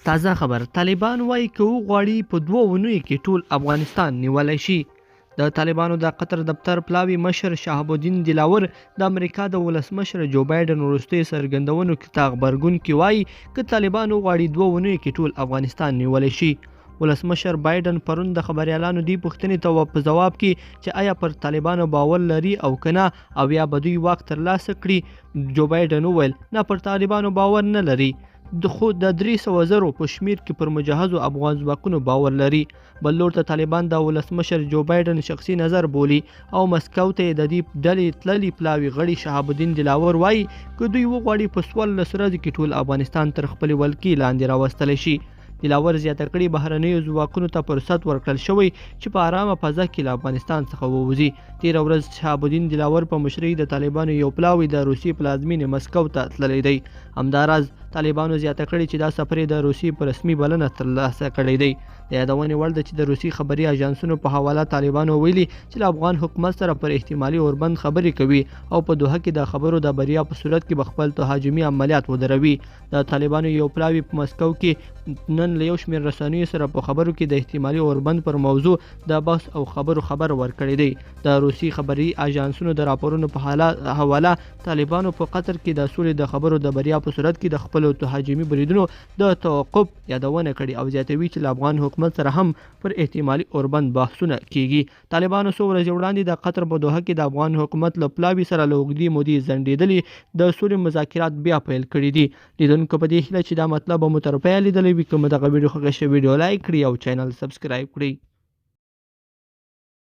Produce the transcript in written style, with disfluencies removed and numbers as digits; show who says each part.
Speaker 1: تازه خبر، طالبان وايي که وغواړي په دوو اونیو کې ټول افغانستان نیولی شي. د طالبانو د قطر دفتر پلاوي مشر شهاب الدین دلاور د امریکا د ولسمشر جو بایډن وروستیو څرګندونو ته غبرګون کې وايي که طالبان وغواړي دوو اونیو کې ټول افغانستان نیولی شي. ولسمشر بایډن پرون د خبریالانو دې پوښتنې ته په ځواب کې چې آیا پر طالبانو باور لري او که نه او یا به دوی واک ترلاسه کړي، جو بایډن وویل نه، پر طالبانو باور نه لري، خو د 300 زرو په شمیر کې پر مجهزو افغان ځواکونو باور لري. بل لور ته طالبان د ولسمشر جو بایډن شخصي نظر بولي او مسکو ته د دې ډلې تللي پلاوي غړي شهاب الدین دلاور وايي که دوی وغواړي په 14 ورځو کې ټول افغانستان تر خپلې ولکې لاندې راوستلی شي. دلاور زیاته کړې، بهرنیو ځواکونو ته فرصت ورکړل شوی چې په ارامه فضا کې له افغانستان څخه ووځي. تېره ورځ شهاب الدین دلاور په مشرۍ د طالبانو یو پلاوی د روسیې پلازمینې مسکو ته تللی دی. همداراز طالبانو زیاته کړې چې دا سفر یې د روسیې په رسمي بلنه ترلاسه کړی دی. د یادونې وړ ده چې د روسي خبري اژانسونو په حواله طالبانو ویلي چې له افغان حکومت سره پر احتمالي اوربند خبرې کوي او په دوحه کې د خبرو د بریا په صورت کې به خپل تهاجمي عملیات ودروي. د طالبانو یو پلاوي په مسکو کې نن له یو شمېر رسنیو سره په خبرو کې د احتمالي اوربند پر موضوع د بحث او خبرو خبر ورکړی دی. د روسي خبري اژانسونو د راپورونو په حواله طالبانو په قطر کې د سولې د خبرو د بریا په صورت کې د خپلو تهاجمي بریدونو د توقف یادونه کړې او زیاتوي چې له افغان حکومت سره هم پر احتمالي اوربند بحثونه کیږي. طالبانو څو ورځې وړاندې د قطر په دوحه کې د افغان حکومت له پلاوي سره له اوږدې مودې ځنډېدلي د سولې مذاکرات بیا پیل کړي دي. لیدونکو په دې هیله چې دا مطلب به مو تر پایه لیدلی وي. که مو دغه ویډیو خوښه شوه، ویډیو لایک کړئ او چینل سبسکرایب کړئ.